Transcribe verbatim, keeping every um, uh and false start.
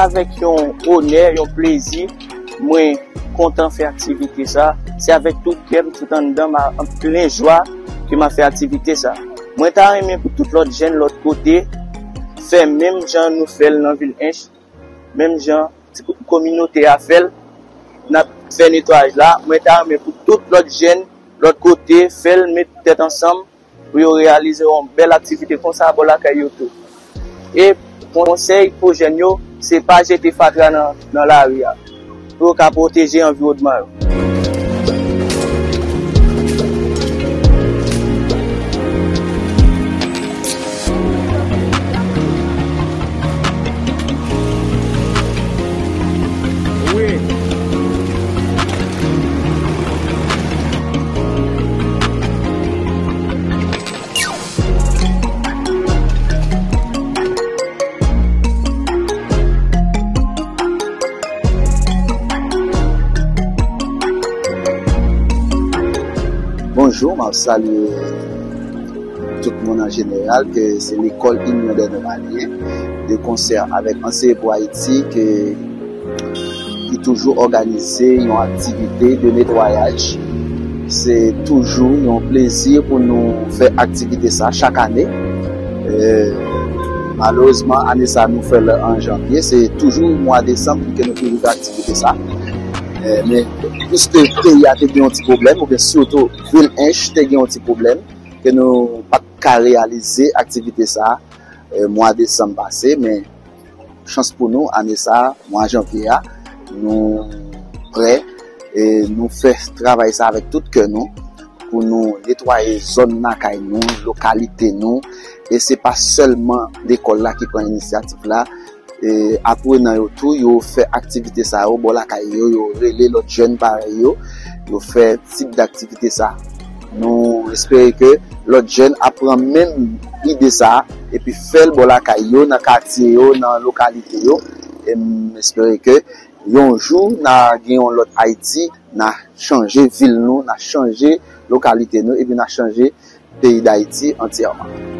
Avèk yon onè, yon plezi, mwen kontan fè aktivite sa. Se avèk tout kè m, tout anndan m, an plen jwa ke m ap fè aktivite sa. Mwen ta renmen pou tout lòt jèn lòt kote fè menm jan nou fè l nan vil Ench, menm jan ti ko-, kominote a fè l, n ap fè netwayaj la. Mwen ta renmen pou tout lòt jèn lòt kote fè l, met tèt ansanm pou yo reyalize yon bèl aktivite konsa bò lakay yo tou. E konsèy pou jèn yo, se pa jete fatra nan, nan lari a, pou yo ka pwoteje anviwònman yo. Bonjou, m ap salye tout moun an jeneral, ke se lekòl Inyon dè Nonmalyen, de konsè avèk Anseye pou Ayiti, ke ki toujou òganize yon aktivite de netwayaj. Se toujou yon plezi pou nou fè aktivite sa chak ane. E, malerezman, ane sa nou fè l an janvye. Se toujou mwa desanm ke nou toujou fè aktivite sa. E, men, piske peyi a te gen yon ti pwoblèm, oubyen sitou vil Ench te gen yon ti pwoblèm, ke nou pa t ka reyalize aktivite sa, e, mwa desanm pase, men chans pou nou, ane sa, mwa janvye a, nou prè, e nou fè travay sa avèk tout kè nou, pou nou netwaye zòn lakay nou, lokalite nou, e se pa sèlman lekòl la ki pran inisyativ la, e aprenan yo tou, yo fè aktivite sa yo bò lakay yo, yo rele lòt jèn parèy yo, yo fè tip daktivite sa. Nou espere ke lòt jèn ap pran menm ide sa a, epi fè l bò lakay yo, nan katye yo, nan lokalite yo. E m espere ke yon jou, n a gen yon lòt Ayiti, n a chanje vil nou, n a chanje lokalite nou, epi n a chanje peyi Dayiti antyèman.